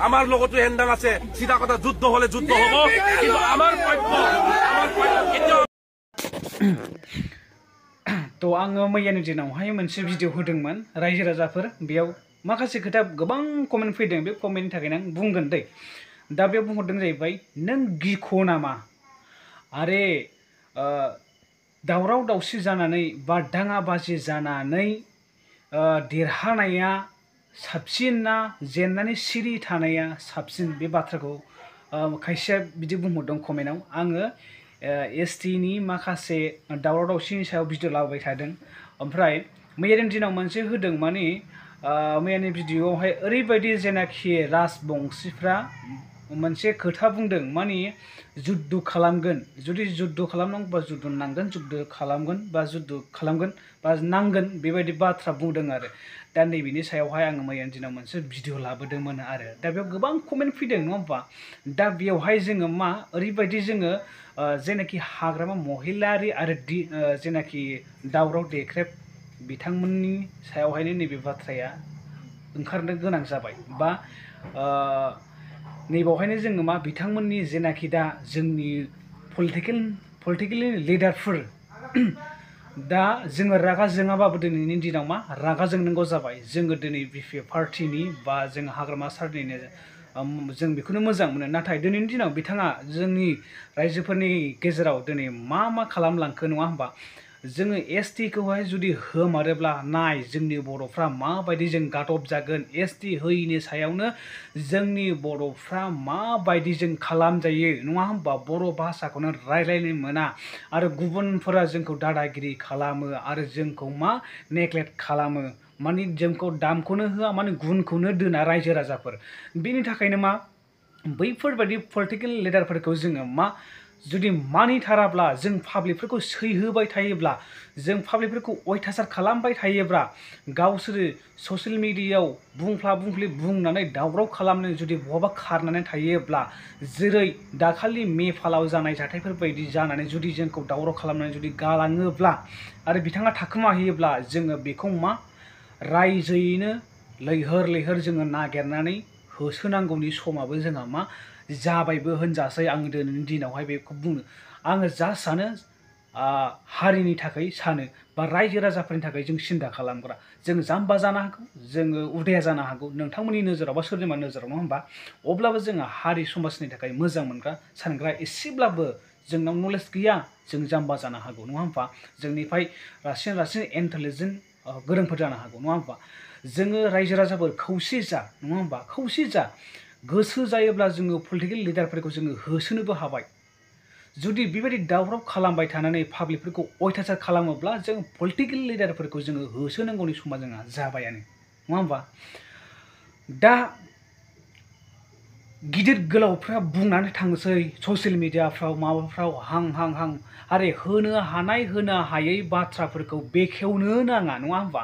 আমার লগতো হেনদান আছে সিধা কথা যুদ্ধ হলে যুদ্ধ হব কিন্তু আমার পক্ষ এটাও তো आङो मैयानि दिनावहाय मोनसे भिडिअ होदोंमोन रायजो राजाफोर बेयाव माखासे खोथा गोबां कमेन्ट फैदों बे कमेन्टनि थाखायनो आं बुंगोन दै दा बेयाव बुंहरदों जाहैबाय नों गिख' नामा आरे दावराव दावसि जानानै बा दाङाबाजि जानानै देरहानाया साबसिन ना जेननानै सिरि थानाया साबसिन बे बाथ्राखौ खायसेया बिदि बुंहरदों कमेन्टआव आङो एसटि नि माखासे दावराव दावसिनि सायाव भिडिअ लाबोबाय थादों ओमफ्राय मैयानि दिनाव मोनसे होदों माने मैयानि भिडिअआवहाय ओरैबायदि जेनाखि राजबंशिफ्रा मोनसे खोथा बुंदों माने जुद्ध खालामगोन जुदि जुद्ध खालामनांगौबा जुद्ध नांगोन जुद्ध खालामगोन बा नांगोन बेबायदि बाथ्रा बुंदों आरो दा नैबेनि सायावहाय आङो मैयानि दिनाव मोनसे भिडिअ लाबोदोंमोन आरो दा बेयाव गोबां कमेन्ट फैदों नङा होमबा दा बेयावहाय जोङो मा ओरैबायदि जोङो जेनाखि हाग्रामा महिलारि आरो जेनाखि दावराव देख्रेब बिथांमोननि सायावहायनो नैबे बाथ्राया ओंखारनो गोनां जाबाय बा नैबावहायनो जोङो मा बिथांमोननि जेनाखि दा जोंनि पलिटिकेल लिडारफोर दा जोङो रागा जोङाबाबो दिनैनि दिनाव मा रागा जोंनांगौ जाबाय जोङो दिनै बिपिएफ पार्टिनि बा जों हाग्रामा सारनिनो जों बेखौनो मोजां मोनो नाथाय दिनैनि दिनाव बिथाङा जोंनि रायजोफोरनि गेजेराव दिनै मा खालामलांखो नङा होमबा जोङो एसटि खौहाय जुदि होमारोब्ला नाय जोंनि बर'फ्रा माबायदि जों गादब जागोन एसटि होयिनि सायावनो जोंनि बर'फ्रा माबायदि जों खालामजायो नङा होमबा बर' भाषाखौनो रायलायनो मोना आरो गुबुनफोरा जोंखौ दादागिरि खालामो आरो जोंखौ मा नेग्लेक्ट खालामो माने जोंखौ दामखौनो होआ माने गुनखौनो दोना रायजो राजाफोर बेनि थाखायनो मा बैफोरबायदि पलिटिकेल लिडारफोरखौ जोङो मा जुदि मानिथाराब्ला जों पाब्लिकफोरखौ सैहोबाय थायोब्ला जों पाब्लिकफोरखौ अयथासार खालामबाय थायोब्ला गावसोरो ससियेल मिडियायाव बुंफ्ला बुंनानै दावराव खालामनो जुदि बहाबा खारनानै थायोब्ला जेरै दाखालि मेफालाव जानाय जाथायफोर बायदि जानानै जुदि जोंखौ दावराव खालामनानै जुदि गालाङोब्ला आरो बिथाङा थाखोमाहैयोब्ला जोङो बेखौ मा रायजोयैनो लैहोर जोङो नागिरनानै होसोनांगौनि समाबो जोंहा मा जाबायबो होनजासै आं दिनैनि दिनावहाय बेखौ बुङो आङो जास्ट सानो हारिनि थाखाय सानो बा रायजो राजाफोरनि थाखाय जों सिन्था खालामग्रा जों जाम्बा जानो हागौ जोङो उदाया जानो हागौ नोंथांमोननि नोजोराव बा सोरनिबा नोजोराव नङा होमबा अब्लाबो जोङो हारि समाजनि थाखाय मोजां मोनग्रा सानग्रा एसेब्लाबो जोंनाव नलेज गैया जों जाम्बा जानो हागौ नङा होमबा जोंनिफ्राय रासिन इन्टेलिजेन्ट गोरोंफोर जानो हागौ नङा होमबा जोङो रायजो राजाफोर खौसे जा नङा होमबा खौसे जा गोसो जायोब्ला जोङो पलिटिकेल लिडारफोरखौ जोङो होसोनोबो हाबाय जुदि बेबायदि दावराव खालामबाय थानानै पाब्लिकफोरखौ अयथासार खालामोब्ला जों पलिटिकेल लिडारफोरखौ जोङो होसोनांगौनि समा जोंहा जाबायानो नङा होमबा दा गिदिर गोलावफ्रा बुंनानै थांसै ससियेल मिडियाफ्राव माबाफ्राव हां आरे होनो हानाय होनो हायै बाथ्राफोरखौ बेखेवनो नाङा नङा होमबा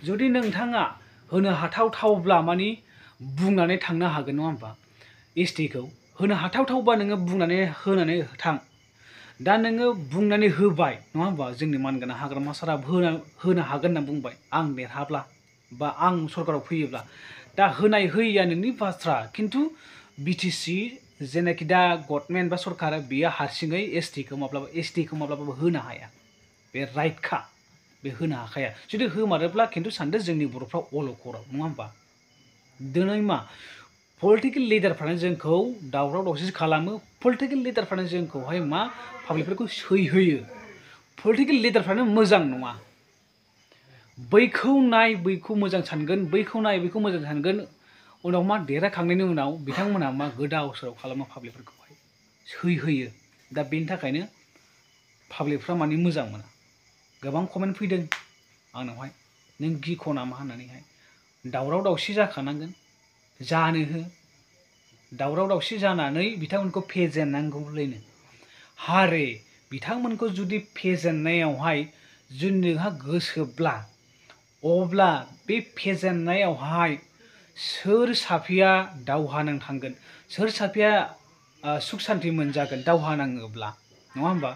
जुदि नोंथाङा होनो हाथावथावब्ला माने बुंनानै थांनो हागोन नङा होमबा एसटिखौ होनो हाथावथावबा नोङो बुंनानै होनानै थां दा नोङो बुंनानै होबाय नङा होमबा जोंनि मानगोनां हाग्रामा सारा होनो हागोन होनना बुंबाय आं देरहाब्ला बा आं सरकाराव फैयोब्ला दा होनाय होयिया नोंनि बाथ्रा खिन्थु बिटिसि जेनाखि दा गभर्नमेन्ट बा सरकारा बेयो हारसिङै एसटिखौ माब्लाबाबो होनो हाया बे राइटखा बे होनो हाखाया जुदि होमारोब्ला खिन्थु सानदो जोंनि बर'फ्रा अलखराव नङा होमबा दिनै मा पलिटिकेल लिडारफ्रानो जोंखौ दावराव दावसि खालामो पलिटिकेल लिडारफ्रानो जोंखौहाय मा पाब्लिकफोरखौ सैहोयो पलिटिकेल लिडारफ्रानो मोजां नङा बैखौ नाय बैखौ मोजां सानगोन बैखौ नाय बैखौ मोजां सानगोन उनाव मा देरहाखांनायनि उनाव बिथांमोनहा मा गोदाव सोराव खालामो पाब्लिकफोरखौहाय सैहोयो दा बेनि थाखायनो पाब्लिकफ्रा माने मोजां मोना गोबां कमेन्ट फैदों आंनावहाय नों गिख' नामा होननानैहाय दावराव दावसि जाखानांगोन जानो हो दावराव दावसि जानानै बिथांमोनखौ फेजेननांगौलायनो हारे बिथांमोनखौ जुदि फेजेननायावहाय जुदि नोंहा गोसोब्ला अब्ला बे फेजेननायावहाय सोर साफिया दावहा नांथांगोन सोर साफिया सुख सान्ति मोनजागोन दावहा नाङोब्ला नङा होमबा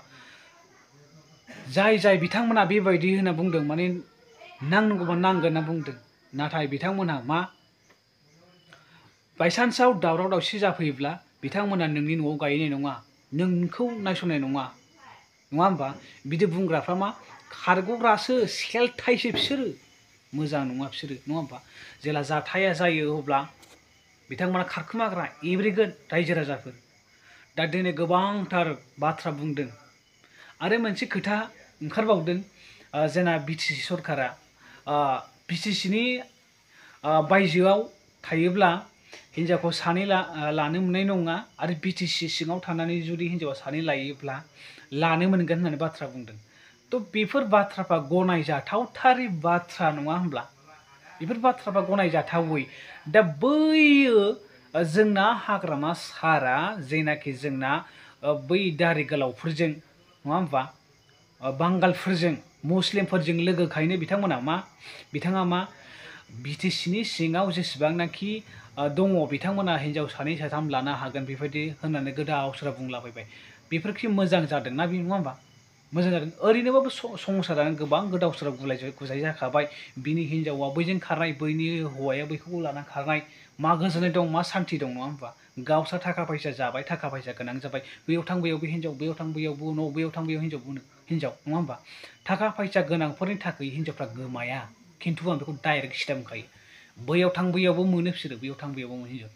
जाय बिथांमोना बेबायदि होनना बुंदों माने नांगौबा नांगोन होनना बुंदों नाथाय बिथांमोनहा मा बायसान्सआव दावराव दावसि जाफैयोब्ला बिथांमोना नोंनि न'आव गायनाय नङा नोंखौ नायसननाय नङा नङा होमबा बिदि बुंग्राफ्रा मा खारग'ग्रासो सेलथायसो बिसोरो मोजां नङा बिसोरो नङा होमबा जेला जाथाया जायो अब्ला बिथांमोना खारखोमाग्रा एब्रेगोन रायजो राजाफोर दा दिनै गोबांथार बाथ्रा बुंदों आरो मोनसे खोथा ओंखारबावदों जोंना बिटिसि सरकारा बिटिसिनि बायजोआव थायोब्ला हिन्जावखौ सानै लानो मोननाय नङा आरो बिटिसि सिङाव थानानै जुदि हिन्जावा सानै लायोब्ला लानो मोनगोन होननानै बाथ्रा बुंदों थ' बेफोर बाथ्राफ्रा गनायजाथावथारि बाथ्रा नङा होमब्ला बेफोर बाथ्राफ्रा गनायजाथावै दा बैयो जोंना हाग्रामा सारा जेनाखि जोंना बै दारि गोलावफोरजों नङा होमबा बांगालफोरजों मुस्लिमफोरजों लोगोखायनो बिथाङा मा बिटिसिनि सिङाव जेसेबांनाखि दङ बिथांमोना हिन्जाव सानै साथाम लानो हागोन बेबायदि होननानै गोदाव सोराव बुंलाबायबाय बेफोरखि मोजां जादोंना बे नङा होमबा मोजां जादों ओरैनोबाबो संसारानो गोबां गोदाव सोराव गुलाय जाखाबाय बिनि हिन्जावा बैजों खारनाय बैनि हौवाया बैखौ लाना खारनाय मा गोजोननाय दं मा सान्थि दं नङा होमबा गावस्रा थाखा फैसा जाबाय थाखा फैसा गोनां जाबाय बैयाव थां बैयाव बे हिन्जाव बैयाव थां बैयावबो न' बैयाव थां बैयाव हिन्जाव नङा होमबा थाखा फैसा गोनांफोरनि थाखाय हिन्जावफ्रा गोमाया खिन्थु आं बेखौ डाइरेक्ट सिदा बुंखायो बैयाव थां बैयावबो मोनो बिसोरो बैयाव थां बैयावबो मोनो हिन्जाव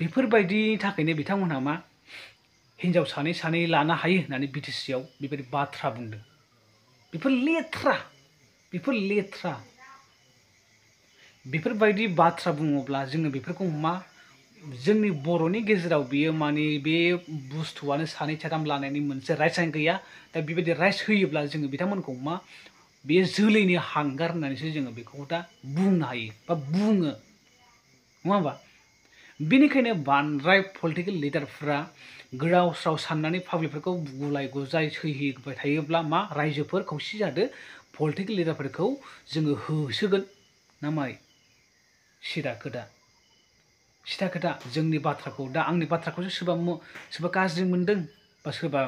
बेफोरबायदिनि थाखायनो बिथांमोनहा मा हिन्जाव सानै लानो हायो होननानै बिटिसिआव बेबायदि बाथ्रा बुंदों बेफोर लेथ्रा बेफोरबायदि बाथ्रा बुङोब्ला जोङो बेफोरखौ मा जोंनि बर'नि गेजेराव बियो माने बे बुस्थुआनो सानै साथाम लानायनि मोनसे राइट्सआनो गैया दा बेबायदि राइट्स होयोब्ला जोङो बिथांमोनखौ मा बे जोलैनि हांगार होननानैसो जोङो बेखौ दा बुंनो हायो बा बुङो नङा होमबा बेनिखायनो बांद्राय पलिटिकेल लिडारफ्रा गोदाव सोराव साननानै पाब्लिकफोरखौ गुलाय गुजाय सैहोबाय थायोब्ला मा रायजोफोर खौसे जादो पलिटिकेल लिडारफोरखौ जोङो होसोगोन ना मारै सिदा खोथा जोंनि बाथ्राखौ दा आंनि बाथ्राखौसो सोरबा गाज्रि मोनदों बा सोरबा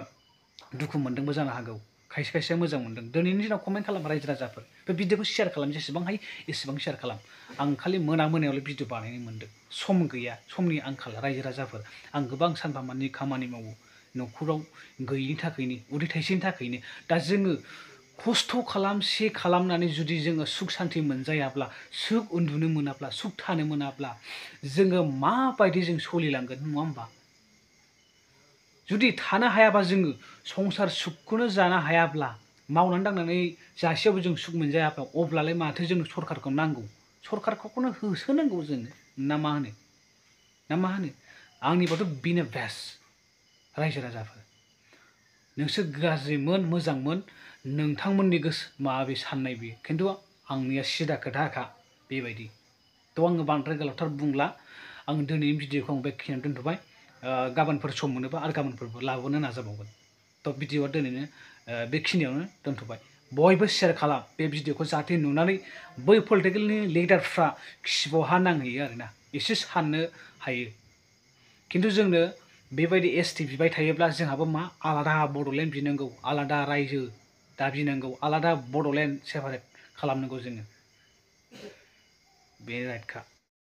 दुखु मोनदोंबो जानो हागौ खायसेया मोजां मोनदों दिनैनि दिनाव कमेन्ट खालाम रायजो राजाफोर बे भिडिअखौ शेयार खालाम जेसेबां हायो एसेबां शेयार खालाम आं खालि मोनायावल' भिडिअ बानायनो मोनदों सम गैया समनि आंखाल रायजो राजाफोर आं गोबां सानफामानि खामानि मावो न'खराव गैयिनि थाखायनो उदै थाइसेनि थाखायनो दा जोङो खस्थ' खालामनानै जुदि जोङो सुख सान्ति मोनजायाब्ला सुख उन्दुनो मोनाब्ला सुख थानो मोनाब्ला जोङो माबायदि जों सोलिलांगोन नङा होमबा जुदि थानो हायाबा जोङो संसार सुखखौनो जानो हायाब्ला मावनानै दांनानै जासेयावबो जों सुख मोनजायाब्ला अब्लालाय माथो जोंनो सरकारखौ नांगौ सरकारखौनो होसोनांगौ जोङो ना मा होनो आंनिबाथ' बेनो बेस्ट रायजो राजाफोर नोंसोर गाज्रिमोन मोजांमोन नोंथांमोननि गोसो बे साननाय बेयो खिन्थु आंनिया सिदा खोथाखा बेबायदि थ' आङो बांद्राय गोलावथार बुंला आं दिनैनि भिडिअखौ आं बेखिनियाव दोनथ'बाय गाबोनफोर सम मोनोबा आरो गाबोनफोरबो लाबोनो नाजाबावगोन थ' भिडिअआ दिनैनो बेखिनियावनो दोनथ'बाय बयबो शेयार खालाम बे भिडिअखौ जाहाथे नुनानै बै पलिटिकेलनि लिडारफ्रा खिबुआव हा नांहैयो आरोना एसे साननो हायो खिन्थु जोंनो बेबायदि एसटि बिबाय थायोब्ला जोंहाबो मा आलादा बड'लेण्ड बिनांगौ आलादा रायजो दाबिनांगौ आलादा बड'लेण्ड सेपारेट खालामनांगौ जोङो बे राइटखा